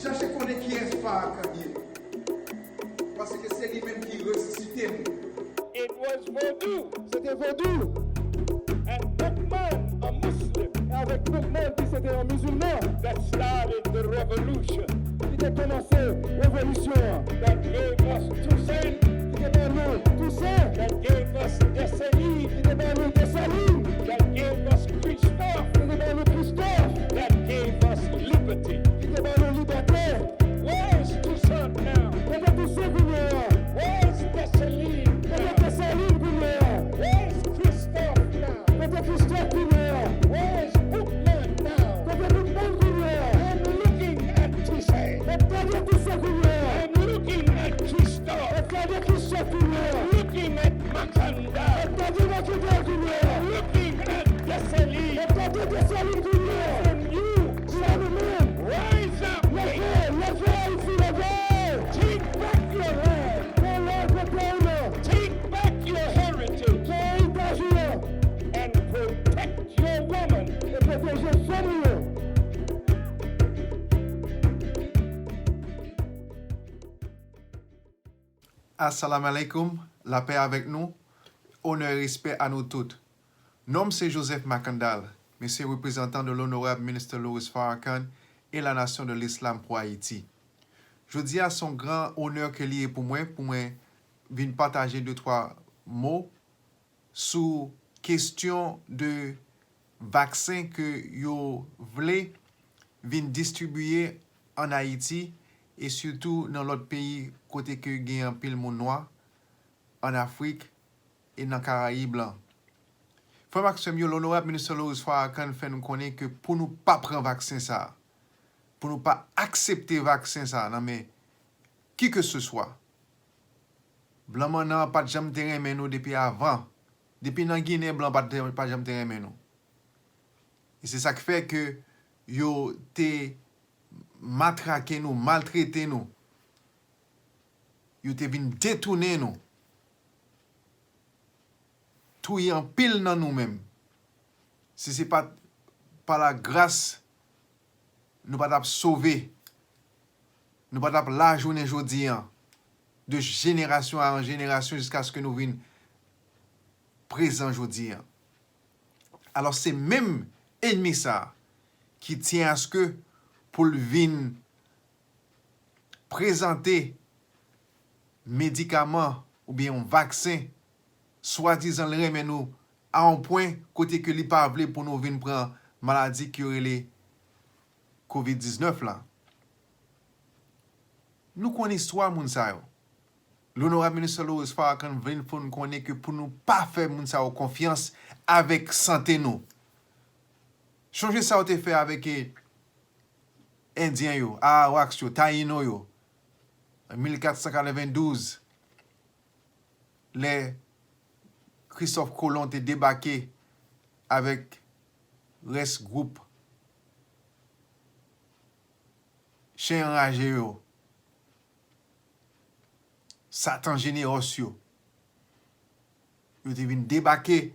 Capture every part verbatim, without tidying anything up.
Chache konnen kiyès Farrakhan ye. Paske se li menm ki resisite m. It was Vodou. C'était Vodou. And Boukman, a Muslim. Et avec Boukman, qui c'était un musulman, that started the revolution. Qui a commencé la révolution, That gave us Toussaint. Qui a donné Toussaint, That gave us Dessalines. Qui a donné Dessalines, That gave us Christophe. Qui a donné Christophe, That gave us liberty. Qui a donné liberté. Where is Toussaint now? Kote Toussaint kounye a? Where is Dessalines Kote now? Dessalines kounye a? Where is Christophe now? Kote Christophe kounye a? Where is Boukman now? Kote Boukman kounye a? I'm looking at Toussaint. Mwen gade Toussaint kounye a. I'm looking at Christophe. Mwen gade Christophe kounye a. Looking at Mackandal. Mwen gade Mackandal kounye a. Looking at Dessalines. Mwen gade Dessalines kounye a. And you Sa nou menm. rise up. Leve, leve Ayiti, leve. Take back your land. Pran laj nan peyi nou. Take back your heritage. Pran eritaj nou. And protect your woman. E pwoteje fanm nou. Assalamu alaikum, lapè avèk nou, onè e respè a nou tout. Non m se Joseph Mackandal, mwen se reprezantan de l'honorable Minister Louis Farrakhan et la Nation de l'Islam pour Haïti. Jodi a se yon gran onè ke li ye pou mwen, pou mwen vin pataje de twa mo sou kesyon de vaksen ke yo vle vin distribiye ann Ayiti e sitou nan lòt peyi kote ke gen anpil moun nwa ann Afrik e nan Karayib lan. Frè m ak sè m yo, Onorab Minister Louis Farrakhan fè nou konnen ke pou nou pa pran vaksen sa a, pou nou pa aksepte vaksen sa a nan men kikeseswa, blan mannan an pa t janm te renmen nou depi avan. Depi nan Ginen, blan pa t, pa t janm te renmen nou. E se sa k fè ke yo te matrake nou, maltrete nou. Yo te vin detounen nou. Touye anpil nan nou menm. Si se pa t pa lagras, nou pa t ap sove. Nou pa t ap la jounen jodi an. De jenerasyon an jenerasyon jiskaske nou vin prezan jodi an. Alò se menm ènmi sa a ki tyen aske pou l vin prezante medikaman oubyen yon vaksen, swadizan l renmen nou a yon pwen kote ke li pa vle pou nou vin pran maladi ke yo rele kovid diznèf la. Nou konn istwa moun sa yo. Onorab Minister Louis Farrakhan vle fè n konnen ke pou nou pa fè moun sa yo konfyans avèk sante nou. Chonje sa yo te fè avèk, eh, Endyen yo, Arawaks yo, Tayino yo, an mil kat san katrevendouz, lè Kristòf Kolon te debake avèk rès gwoup chen anraje yo, Satan Jenewòs yo. Yo te vin debake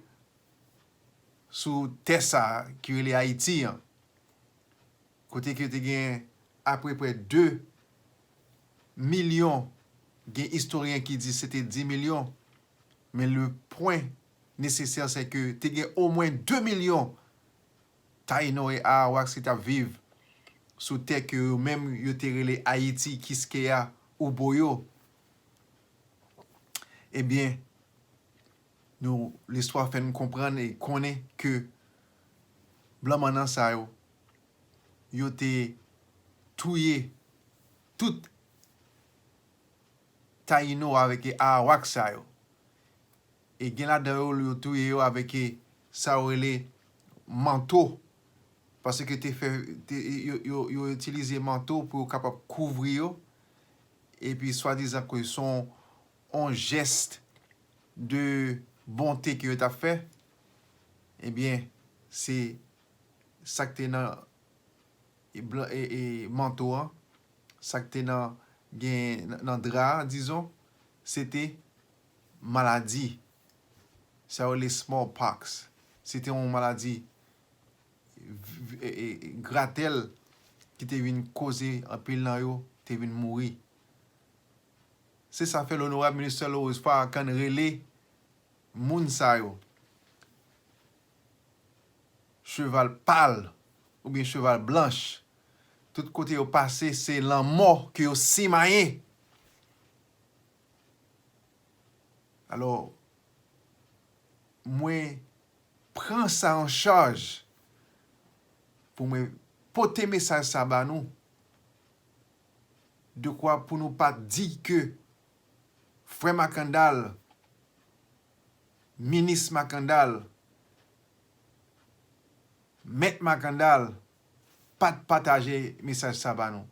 sou tè sa a ki rele Ayiti an, kote ke te gen apeprè de milyon, gen istoryen ki di se te dis milyon, men le pwen nesesè se ke te gen omwen de milyon Tayino e Arawaks ki t ap viv sou tè ke yo menm yo te rele Ayiti, Kiskeya, Uboyo. Ebyen, nou, listwa fè n konprann e konnen ke blan mannan sa yo, yo te touye tout Tayino avèk Arawak sa yo. E gen ladan yo, yo touye yo avèk sa yo rele manto. Paske te fè, te, yo, yo, yo itilize manto pou yo kapab kouvri yo. Epi swadizan ke se yon, yon jès de bonte ke yo t ap fè. Ebyen, se sa k te nan e blan, e, e manto an, sa k te nan, gen, nan, nan dra a, dizon, se te maladi. Sa yo rele smallpox. Se te yon maladi v-, v-, e, e, gratèl ki te vin koze, anpil nan yo te vin mouri. Se sa fè Onorab Ministè Laurose Farrakhan rele moun sa yo cheval pal oubyen cheval blanch. Tout kote yo pase, se lanmò ke yo simaye. Alò, mwen pran sa an chaj pou mwen pote mesaj sa ba nou, dekwa pou nou pa di ke frè Makandal, minis Makandal, mèt Makandal pa t pataje mesaj sa ba nou.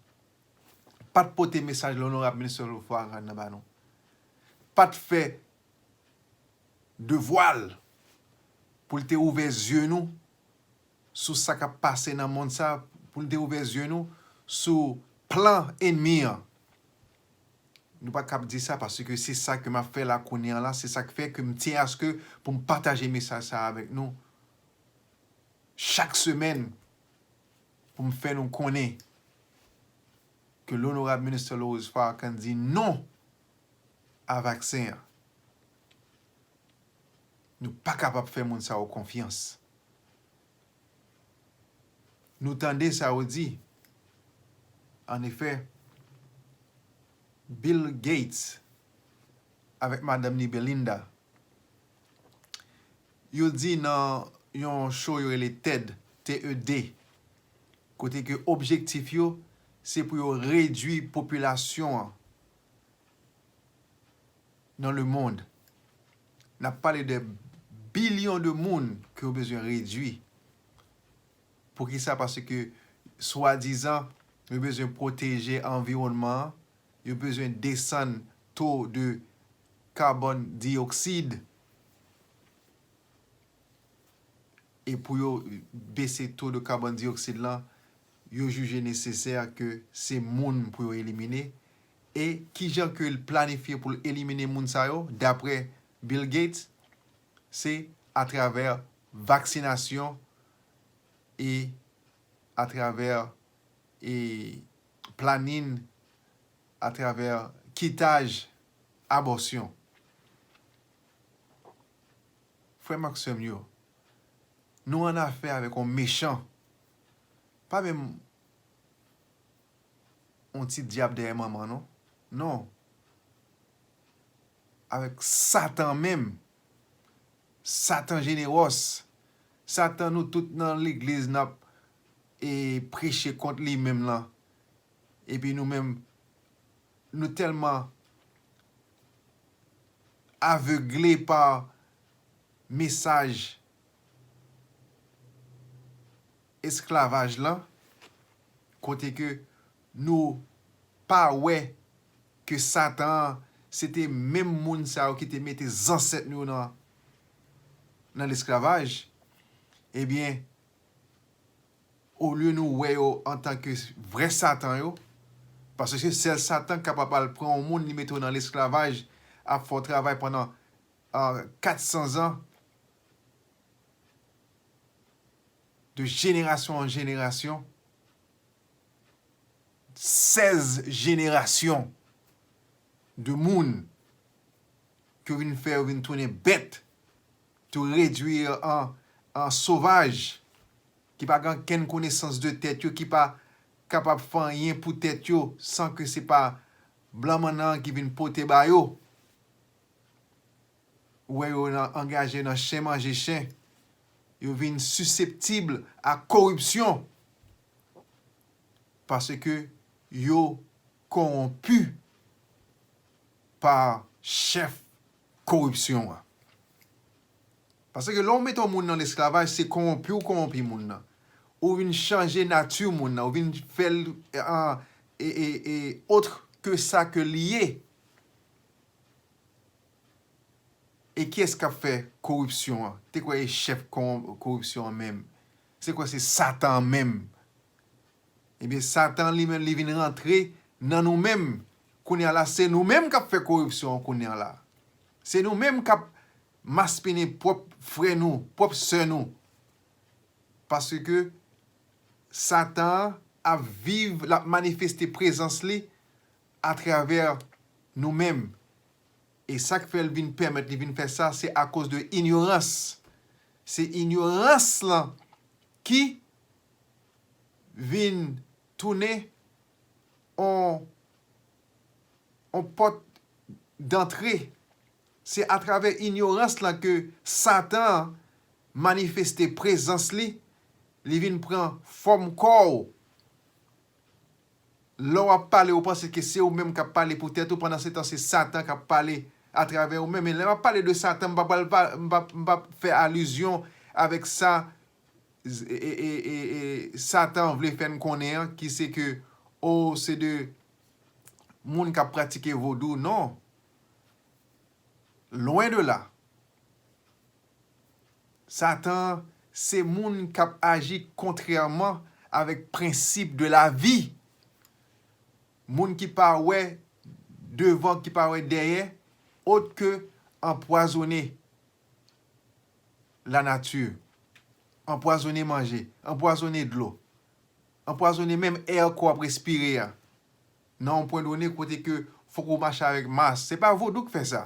Pa t pote mesaj Onorab Ministè Laurose Farrakhan nan ba nou. Pa t fè devwa l pou l te ouvè zye nou sou sa k ap pase nan mond sa, pou l te ouvè zye nou sou plan ènmi an. Nou pa kab di sa paske se sa ke m ap fè la kounye a la, se sa k fè ke m tyen aske pou m pataje mesaj sa avèk nou chak semèn pou m fè nou konnen ke Onorab Ministè Laurose Farrakhan di non a vaksen an. Nou pa kapab fè moun sa yo konfyans. Nou tande sa yo di. Annefè, Bill Gates avèk madanm ni Belinda, yo di nan yon show yo rele TED, T E D, kote ke objektif yo, se pou yo redwi popilasyon an nan lemonn. N ap pale de bilyon de moun ke yo bezwen redwi. Poukisa? Paske, swadizan, yo bezwen pwoteje anviwònman an, yo bezwen desann to de kabòn diyoksid. E pou yo bese to de kabòn diyoksid lan, yo jije nesesè ke se moun pou yo elimine. E kijan ke l planifye pou l elimine moun sa yo, daprè Bill Gates, se atravè vaksinasyon e atravè, e, planin, atravè kitaj, abòsyon. Frè m ak sè m yo, nou annafè avèk yon mechan. Pa menm yon ti dyab dèyè manman, non. Non. Avèk Satan menm. Satan jenewòs. Satan nou tout nan legliz n ap, e, preche kont li menm lan. Epi nou menm, nou tèlman avegle pa mesaj esklavaj lan, kote ke nou pa wè ke Satan an, se te menm moun sa yo ki te mete zansèt nou yo nan, nan lesklavaj, ebyen, olye nou wè yo antanke vrè Satan yo, paske se sèl Satan k kapab al pran yon moun, li mete w nan lesklavaj, ap fè w travay pandan, ah, kat san zan, de jenerasyon an jenerasyon, sèz jenerasyon de moun ke w vin fè yo vin tounen bèt, te redwi an, an sovaj, ki pa gen okenn konesans de tèt yo, ki pa kapab fè anyen pou tèt yo san ke se pa blan mannan an ki vin pote ba yo. Ou wè yo nan, angaje nan chen manje chen. Yo vin siseptib a koripsyon. Paske yo kowonpi pa chèf koripsyon an. Paske lè w mete yon moun nan lesklavaj, se kowonpi ou kowonpi moun nan. Ou vin chanje nati moun nan, ou vin fè l, e, e, e, e, otre ke sa ke li ye. E kiyès k ap fè koripsyon an? Te kwè e chèf kowon-, koripsyon an menm? Se kwè se Satan an menm? Ebyen, Satan li menm, li vin rantre nan nou menm. Kounye a la, se nou menm k ap fè koripsyon an kounye a la. Se nou menm k ap maspinen pwòp frè nou, pwòp sè nou. Paske Satan an, ap viv, l ap manifeste prezans li atravè nou menm. E sa k fè l vin pèmèt li vin fè sa, se akoz de inyorans. Se inyorans lan ki vin tounen on, on pòt dantre. Se atravè inyorans lan ke Satan manifeste prezans li, li vin pran fòm kò w. Lè w ap pale, ou panse ke se ou menm k ap pale pou tèt ou, pandan se tan se Satan k ap pale atravè ou menm. E lè m ap pale de Satan, m pa pral pa, m pa, m pa fè alizyon avèk sa e, e, e, e, e, Satan vle fè n konnen an, ki se ke, o, se de moun k ap pratike vodou. Non. Lwen de la. Satan se moun k ap aji kontrèman avèk prensip de lavi. Moun ki pa wè devan, ki pa wè dèyè, ot ke anpwazonnen lanati, anpwazonnen manje, anpwazonnen dlo, anpwazonnen menm è ke w ap respire a. Nan yon pwen done kote ke fòk ou mache avèk mas. Se pa vodou k fè sa.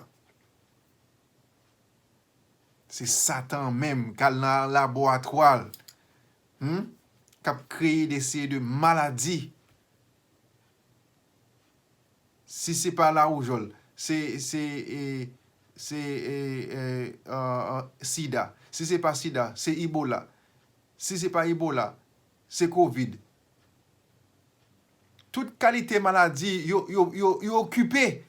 Se Satan menm k al nan laboratwa l, hmm, k ap kreye de seri de maladi. Si se pa lawoujòl, se, se, e, se, e, e, e, e, sida. Si se pa sida, se Ebola. Si se pa Ebola, se kovid. Tout kalite maladi, yo, yo, yo, yo okipe.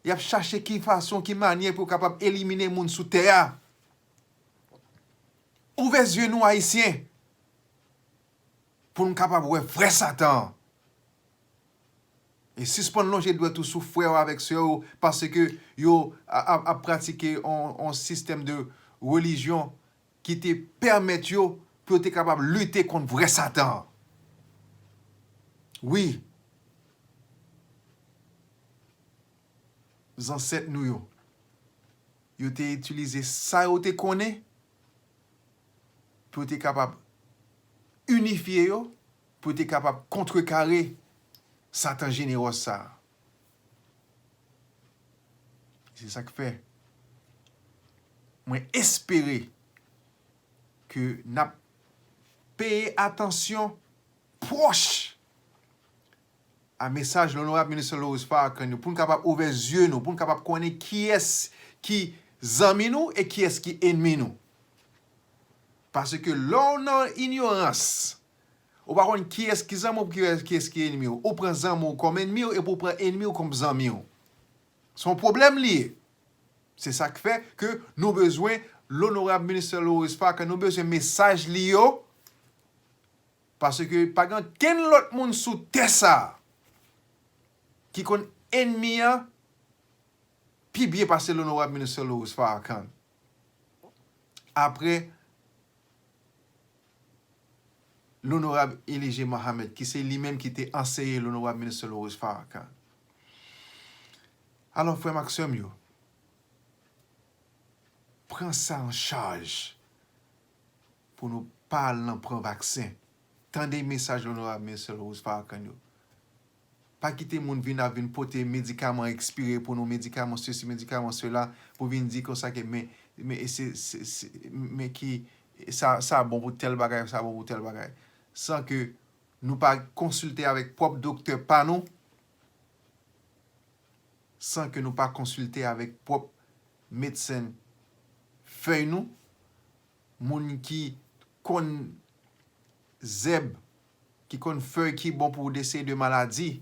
Y ap chache ki fason, ki manyè pou yo kapab elimine moun sou tè a. Ouvè zye nou, Ayisyen, pou n kapab wè vrè Satan an. E sispann lonje dwèt ou sou frè w avèk sè w, paske yo a, a, ap pratike on, on sistèm de relijyon ki te pèmèt yo pou yo te kapab lite kont vrè Satan an. Wi. Zansèt nou yo, yo te itilize sa yo te konnen pou yo te kapab inifye yo, pou yo te kapab kontrekare Satan jenewòz sa a. Se sa k fè mwen espere ke n ap peye atansyon pwòch a mesaj Onorab Minister Lewis Farrakhan yo, pou n kapab ouvè zye nou, pou n kapab konnen kiyès ki zanmi nou e kiyès ki ènmi nou. Paske lè w nan inyorans, ou pa konn kiyès ki zanmi w, kiyès, kiyès ki ènmi w. Ou pran zanmi w kòm ènmi w, epi w pran ènmi w kòm zanmi w. Se yon pwoblèm li ye. Se sa k fè ke nou bezwen Onorab Minister Lewis Farrakhan, nou bezwen mesaj li yo, paske pa gen kenn lòt moun sou tè sa a ki konn ènmi an pi byen pase Onorab Minister Lewis Farrakhan. Apre Onorab Elijah Muhammad, ki se li menm ki te anseye Onorab Minister Lewis Farrakhan. Alò, frè m ak sè m yo, pran sa an chaj pou nou pa al nan pran vaksen. Tande mesaj Onorab Minister Lewis Farrakhan yo. Pa kite moun vin ap vin pote medikaman ekspire pou nou, medikaman sesi, medikaman sela, pou vin di konsa ke men, men, e se, se, se, men ki, sa, sa bon pou tèl bagay, sa bon pou tèl bagay. San ke nou pa konsilte avèk pwòp doktè pa nou, san ke nou pa konsilte avèk pwòp medsen fèy nou, moun ki konn zèb, ki konn fèy ki bon pou de seri de maladi.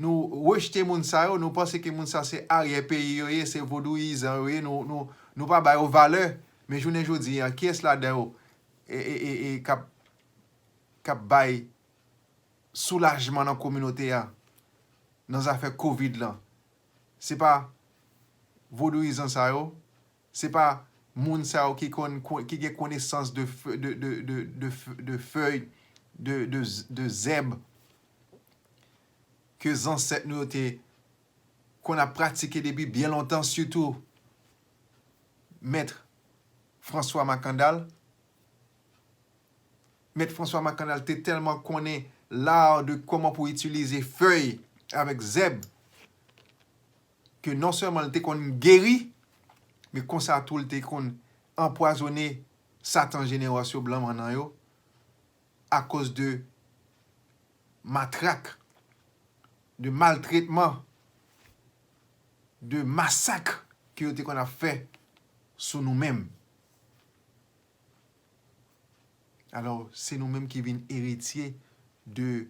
Nou rejte moun sa yo, nou panse ke moun sa se aryè peyi yo ye, se vodouyizan yo ye, nou, nou, nou pa ba yo valè. Men jounen jodi a, kiyès ladan yo e, e, e, e k ap, k ap bay soulajman nan kominote a, nan zafè kovid lan? Se pa vodouyizan sa yo? Se pa moun sa yo ki konn, ki gen konesans de fe-, de, de, de, de f-, de fèy, de, de z-, de zèb ke zansèt nou yo te konn ap pratike depi byen lontan, sitou Mèt François Makandal? Mèt François Makandal te tèlman konnen lar de kòman pou itilize fèy avèk zèb, ke non sèlman l te konn geri, men konsa tou l te konn anpwazonnen Satan jenerasyon blan mannan yo akoz de matrak, de maltretman, de masak ke yo te konn ap fè sou nou menm. Alò, se nou menm ki vin eritye de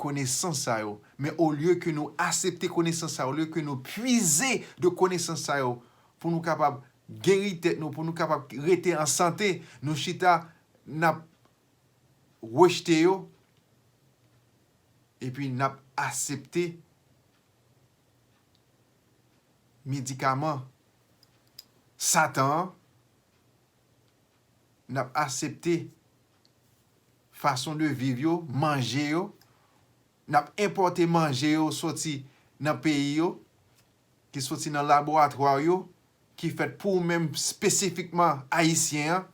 konesans sa yo. Men olye ke nou aksepte konesans sa yo, olye ke nou pwize de konesans sa yo pou nou kapab geri tèt nou, pou nou kapab rete an sante, nou chita, n ap rejte yo, epi n ap aksepte medikaman Satan an, n ap aksepte fason de viv yo, manje yo, n ap enpòte manje yo soti nan peyi yo, ki soti nan laboratwa yo, ki fèt pou ou menm espesifikman ayisyen an,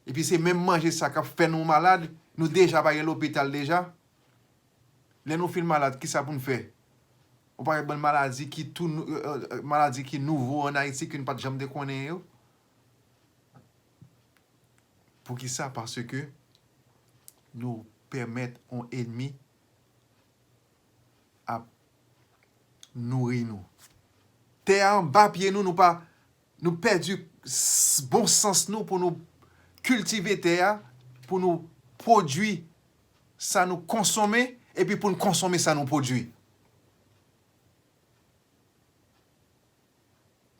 epi se menm manje sa k ap fè nou malad, nou deja pa gen lopital deja. Lè nou fin malad, kisa pou n fè? Yon pakèt bann maladi ki tou nou, euh, euh, maladi ki nouvo ann Ayiti, ke n pa t janm te konnen yo. Poukisa? Paske nou pèmèt yon ènmi ap nouri nou. Tè a anba pye nou, nou pa, nou pèdi s-, bon sans nou pou nou kiltive tè a, pou nou pwodui sa nou konsome, epi pou n konsome sa nou pwodui.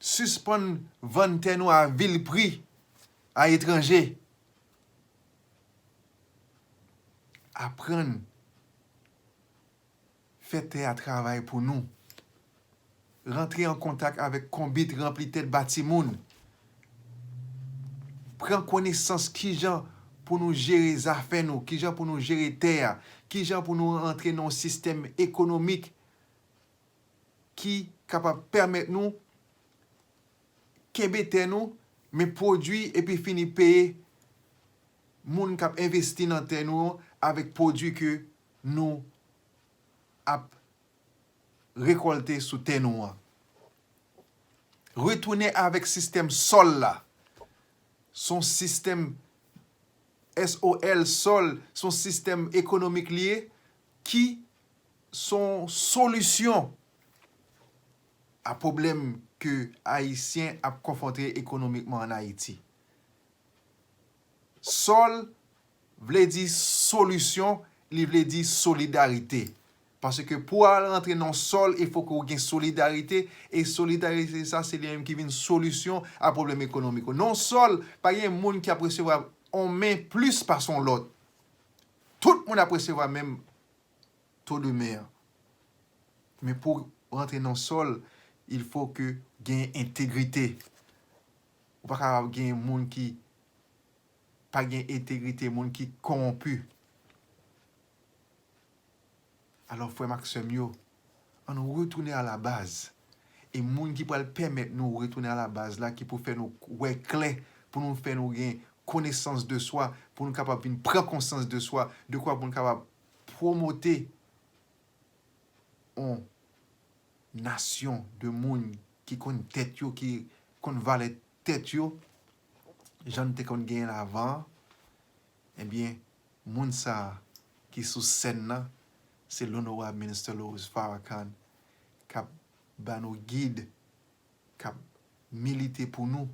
Sispann vann tè nou a vil pri a etranje. Aprann fè tè a travay pou nou. Rantre an kontak avèk konbit ranpli tèt ba timoun. Pran konesans kijan pou nou jere zafè nou, kijan pou nou jere tè a, kijan pou nou rantre nan yon sistèm ekonomik ki kapab pèmèt nou kenbe tè nou, men pwodui epi fini peye moun k ap envesti nan tè nou an avèk pwodui ke nou ap rekòlte sou tè nou an. Retounen avèk sistèm sòl la. Se yon sistèm S O L, sòl, se yon sistèm ekonomik li ye, ki se yon solisyon a pwoblèm ke Ayisyen ap konfwonte ekonomikman ann Ayiti. Sòl vle di solisyon, li vle di solidarite. Paske pou w al rantre nan sòl, il fo ke w gen solidarite, e solidarite sa, se li menm ki vin solisyon a pwoblèm ekonomik ou. Nan sòl, pa gen moun ki ap resevwa yon men plis pase yon lòt. Tout moun ap resevwa menm to de men an. Men pou w rantre nan sòl, il fo ke gen entegrite. Ou pa kapab gen moun ki pa gen entegrite, moun ki kowonpi. Alò, frè m ak sè m yo, ann retounen a la baz. E moun ki pral pèmèt nou retounen a la baz la, ki pou fè nou wè klè, pou nou fè nou gen konesans de swa, pou nou kapab vin pran konsyans de swa, de kwa pou nou kapab pwomote yon nasyon de moun ki konn tèt yo, ki konn valè tèt yo, jan n te konn genyen l avan an, ebyen, moun sa a ki sou sèn nan, se Onorab Minister Louis Farrakhan, k ap ba nou gid, k ap milite pou nou,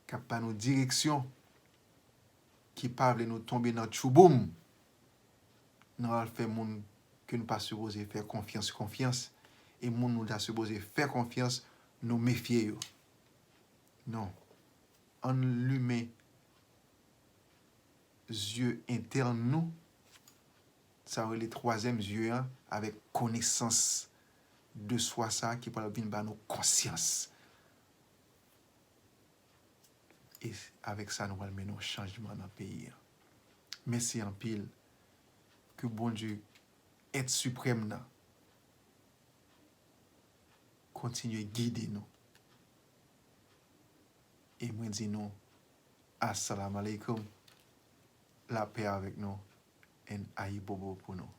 k ap ba nou direksyon, ki pa vle nou tonbe nan tchouboum, nou al fè moun ke nou pa sipoze fè konfyans, konfyans, e moun nou ta sipoze fè konfyans, nou mefye yo. Non. Ann limen zye entèn nou, sa yo rele twazyèm zye an, avèk konesans de swa sa a ki pral vin ba nou konsyans. E avèk sa, nou pral mennen yon chanjman nan peyi a. Mèsi anpil. Ke Bondye, Èt Siprèm nan, kontinye gide nou. E mwen di nou, Assalamu alaikum. Lapè avèk nou. and ayibobo pou nou.